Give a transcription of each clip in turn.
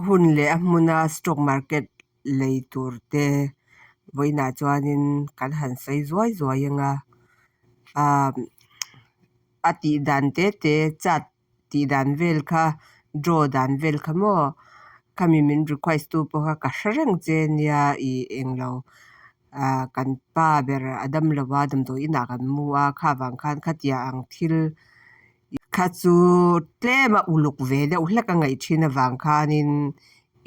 hun leh a hmuna stock market lei tur te vawiinah chuanin kan han sawi zuai zuai ang a ah a tih dan te te chat tih dan vel kha draw dan vel kha maw khami min request tu pawh kha ka hre reng che nia ih englo ah kan pa ber a dam lo a damdawi inah kan mu a kha vang khan khatiang ang thil kha chu tlem a uluk ve deuh hlek a ngaih thin avang khanin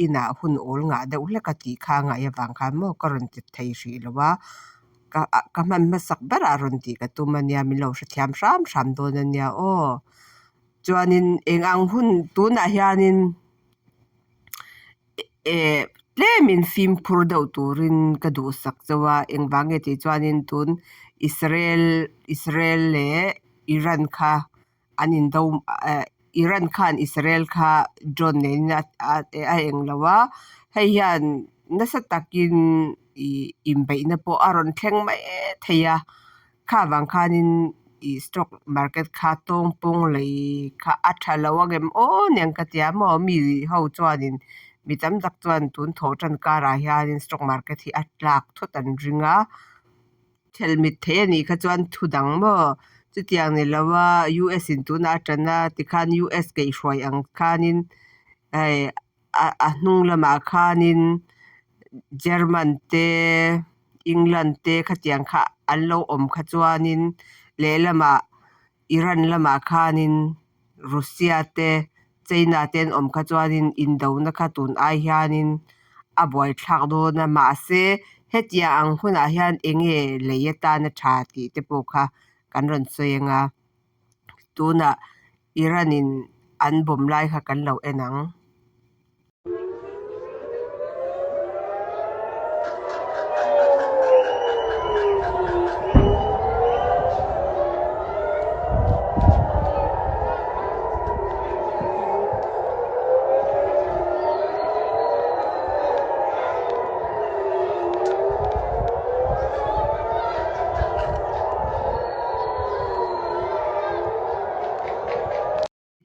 inah hun awl ngah deuh hlek a tih kha a ngaih avang khan maw ka rawn ti thei hrih lo a ka ah ka hman hmasak berah rawn tih ka tum ania min lo hrethiam hram hram dawn ania aw chuanin eng ang hun tunah hianin eh tlemin fimkhur deuh turin ka duhsak chauh a engvang nge tih chuanin tun Israel Israel leh Iran kha an indo eh Iran khan Israel kha drone nen a a eng lo a hei hian nasa takin ih inbeihna pawh a rawn thleng mai thei a. Kha vang khanin ih stock market kha tawng pawng lei kha a tha lo ang em aw niang ka ti a maw mi ho chuanin mi tam tak chuan tun thawh tan karah hianin stock market hi a tlak thawt an ring a thelh mit theih a nih kha chuan thu dang maw chutiang ni lo a U_S in tunah a tan a tikhan U_S kaihhruai ang khanin hei a hnung lamah khanin German te England te khatiang kha an lo awm kha chuanin lehlamah Iran lamah khanin Russia te China te an awm kha chuanin indona kha tun ai hianin a buaithlak dawn a mahse hetiang ang hunah hian eng nge lei atana tha tih te pawh kha kan rawn sawi ang a tunah Iran in an bawm lai kha kan lo en ang.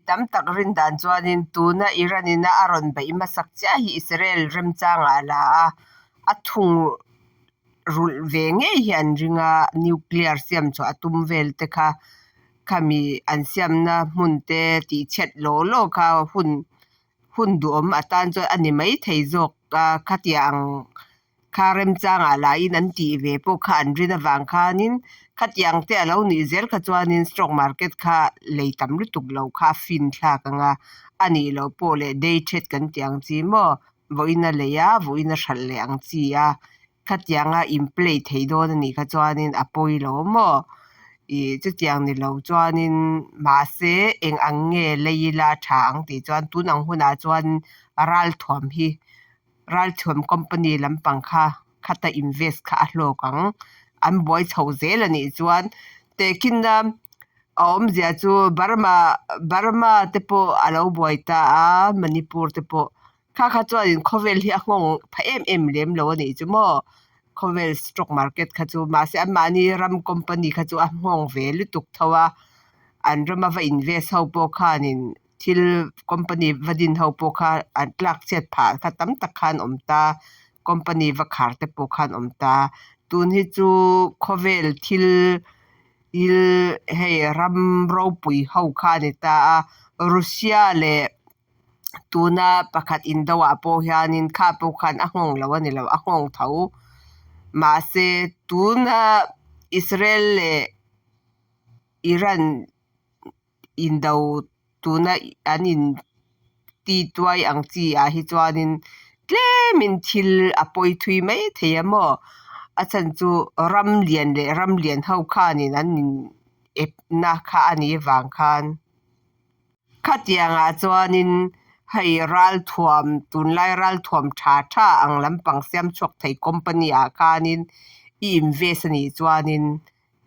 Tam tak rin dan chuanin tuna Iran ina a rawn beih hmasak chiah hi Israel remchangah a la a, a thung rulh ve ngei hi an ring a, nuclear siam chhuah a tum vel te kha khami an siamna hmun te tihchhiat law law kha hun hun duhawm atan chuan a ni maithei zawk a, khatiang kha remchangah lahin an tih ve pawh kha an rin avang khanin khatiang te a lo nih zel kha chuanin stock market kha lei tam lutuk lo kha a fin thlak ang a, a nih loh pawh leh day trade kan tih ang chi maw vawiin a lei a vawiin a hralh leh ang chi a khatianga in play thei dawn a nih kha chuanin a pawi lo maw ih chutiang ni lo chuanin mahse eng ang nge lei ila tha ang tih chuan tun ang hunah chuan ralthuam hi. Ralthuam company lampang kha khata invest kha a hlawk ang. An buai chho zel a nih chuan tehkhinna a awmzia chu Burma Burma te pawh a lo buai ta a Manipur te pawh kha kha chuanin khawvel hi a nghawng pha em em lem lo a nih chu maw khawvel stock market kha chu mahse anmahni ram company kha chu a nghawng ve lutuk tho a an rama va invest ho pawh khanin. Thil company va din ho pawh kha an tlak chhiat phah kha tam tak khan awm ta company va khar te pawh khan awm ta tun hi chu khawvel thil thil hei ram ropui ho kha a ni ta a Russia leh tuna pakhat indo ah pawh hianin kha pawh khan a nghawng lo a ni lo a nghawng tho mahse tuna Israel leh Iran. Indo tuna an in ti tuai ang chi ah hi chuanin tlemin thil a pawi thui mai thei a maw a chhan chu ram lian leh ram lian ho khanin an in ep na kha a nih vang khan khatiang ah chuanin hei ralthuam tunlai ralthuam tha tha ang lampang siam chhuak thei company ah khanin i invest a nih chuanin.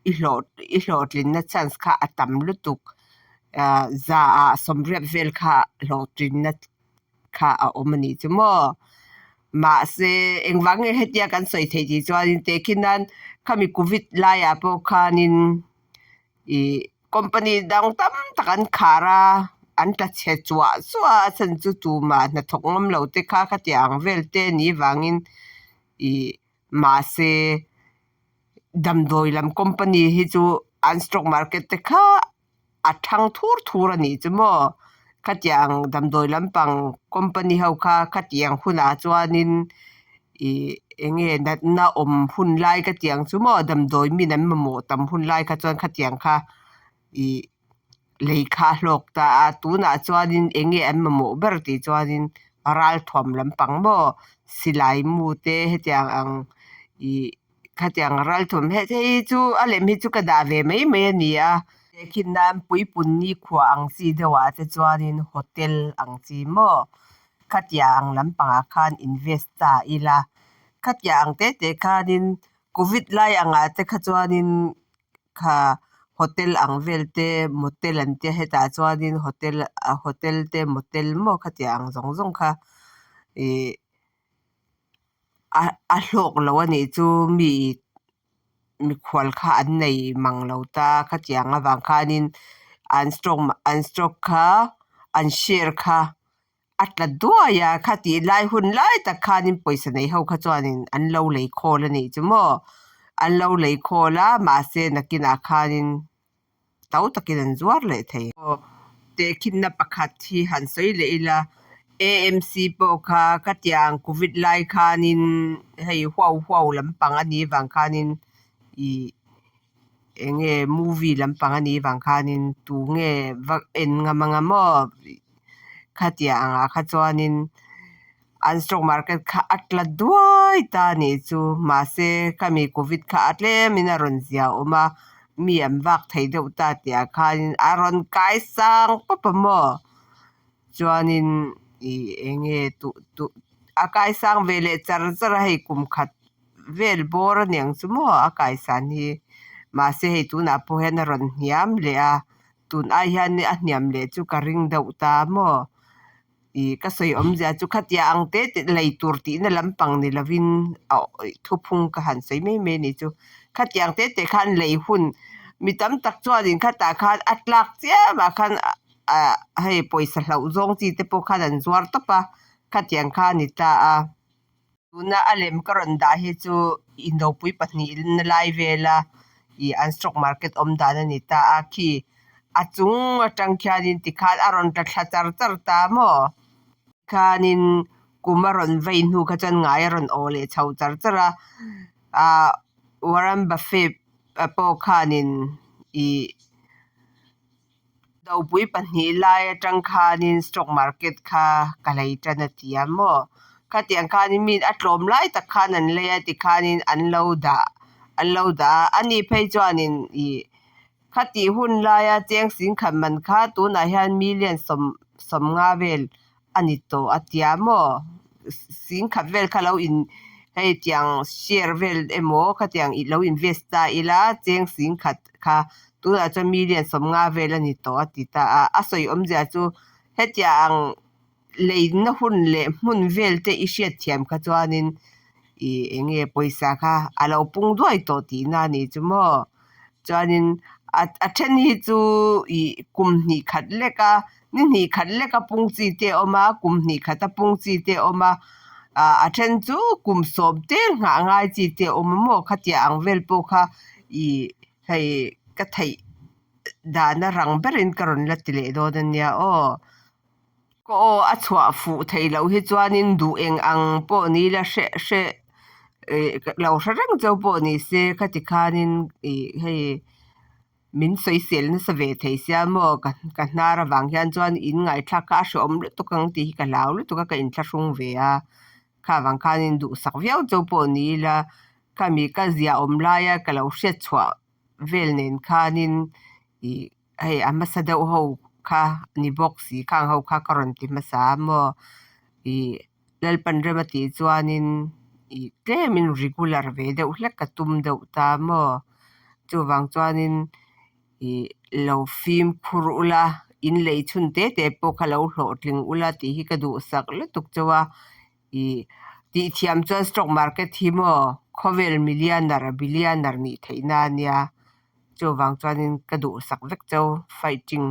I hlawh i hlawhtlinna chance kha a tam lutuk ah za ah sawmriat vel kha hlawhtlinna kha a awm a nih chu maw mahse engvang nge hetia kan sawi theih tih chuanin tehkhin nan khami covid laiah pawh khanin ih company dang tam tak an khar a. an tla chhe chuah chuah a, a chhan chu tumah hnathawk ngam lo te kha khatiang ang vel te nih vangin ih mahse damdawi lam company hi chu an stock market te kha a thang thur thur a nih chu maw khatiang damdawi lampang company ho kha khatiang hunah chuanin ih eng nge natna awm hun lai ka tiang chu maw damdawi min an mamawh tam hun lai kha chuan khatiang kha ih lei kha a hlawk ta a tunah chuanin eng nge an mamawh ber tih chuanin ralthuam lampang maw silai mu te hetiang ang ih khatiang ralthuam hei hi chu a lem hi chu ka dah ve mai mai a ni a tehkhin nan puipun nikhua ang chi deuh ah te chuanin hotel ang chi maw khatiang lampangah khan invest ta ila khatiang ang te te khanin covid lai angah te kha chuanin kha hotel ang vel te motel an tia hetah chuanin hotel hotel te motel maw khatiang ang zawng zawng kha ih a hlawk lo a nih chu mi mikhual kha an nei mang lo ta khatiang avang khanin an stock an stock kha an share kha a tla duai a khatih lai hun lai tak khanin pawisa nei ho kha chuanin an lo lei khawl a nih chu maw an lo lei khawl a mahse nakinah khanin to takin an zuar leh thei. Tehkhinna pakhat hi han sawi leh ila AMC pawh kha khatiang covid lai khanin hei huau huau lampang a nih vang khanin ih eng nge movie lampang a nih vang khanin tu nge va en ngam anga maw khatiang angah kha chuanin an stock market kha a tla duai ta a nih chu mahse khami covid kha a tlemin a rawn zia awm a mi an vak thei deuh ta tih ah khanin a rawn kai sang pawp a maw chuanin ih eng nge tuh tuh a kai sang ve leh char char a hei kum khat vel bawr a niang chu maw a kai san hi mahse hei tunah pawh hian a rawn hniam leh a tun ai hian a hniam leh chu ka ring deuh ta maw. Ih ka sawi awmzia chu khatia ang te te lei tur tihna lampang ni lovin a thuphung ka han sawi mai mai a nih chu. Khatiang te te khan lei hun mi tam tak chuanin khatah khan a tlak chiamah khan ah hei pawisa hlauh zawng chi te pawh khan an zuar tawp a khatiang kha a ni ta a. Tuna a lem ka rawn dah hi chu indopui pahnihna lai vela ih an stock market awm dan a ni ta a khi a chung atang khianin tikhan a rawn tla thla char char ta maw khanin kum a rawn vei hnu kha chuan ngai a rawn aw leh chho char char a ah Warren Buffett pawh khanin ih. Dopui pahnih lai atang khanin stock market kha ka lei tan a ti a maw? Khatiang khanin mi a tlawm lai tak khan an lei a tikhanin an lo dah an lo dah a, ani phei chuanin ih khatih hun laia cheng singkhat man kha tunah hian million sawm sawmnga vel a ni tawh a tia maw? Singkhat vel kha lo in hei tiang share vel emaw khatiang ih lo invest ta ila cheng singkhat kha tunah chuan million sawmnga vel a ni tawh a ti ta a, a sawi awmzia chu hetiang ang leina hun leh hmun vel te i hriatthiam kha chuanin ih eng nge pawisa kha a lo pung duai tawh tihna a nih chu maw chuanin a a then hi chu ih kum hnih khat lek a ni hnih khat lek a pung chi te a awm a kum hnih khat a pung chi te a awm a ah a then chu kum sawm te nghah ngai chi te a awm a maw khatiang ang vel pawh kha ih hei ka theih dahna rang berin ka rawn la ti leh dawn a nia aw. Ka aw a chhuah fuh theih loh hi chuanin duh eng ang pawh ni ila hre hre ih lo hre reng cheu pawh ni se khati khanin ih hei min sawisel nasa ve thei sia maw ka ka hnar avang hian chuan in ngaithlak kha a hrehawm lutuk ang tih hi ka hlau lutuk a ka inthlahrung ve a kha vang khanin duhsak viau cheu pawh ni ila khami ka zia awm laia ka lo hriat chhuah vel nen khanin ih hei a hmasa deuh ho kha ni bawk si khang ho kha ka rawn ti hmasa a maw ih Lalpan rem a tih chuanin ih tlemin regular ve deuh hlek ka tum deuh ta maw chuvang chuanin ih lo fimkhur ula in lei chhun te te pawh kha lo hlawhtling ula tih hi ka duhsak lutuk chauh a. Ih tih thiam chuan stock market hi maw khawvel millionaire billionaire nih theihna a nia chuvang chuanin ka duhsak vek cheu fighting.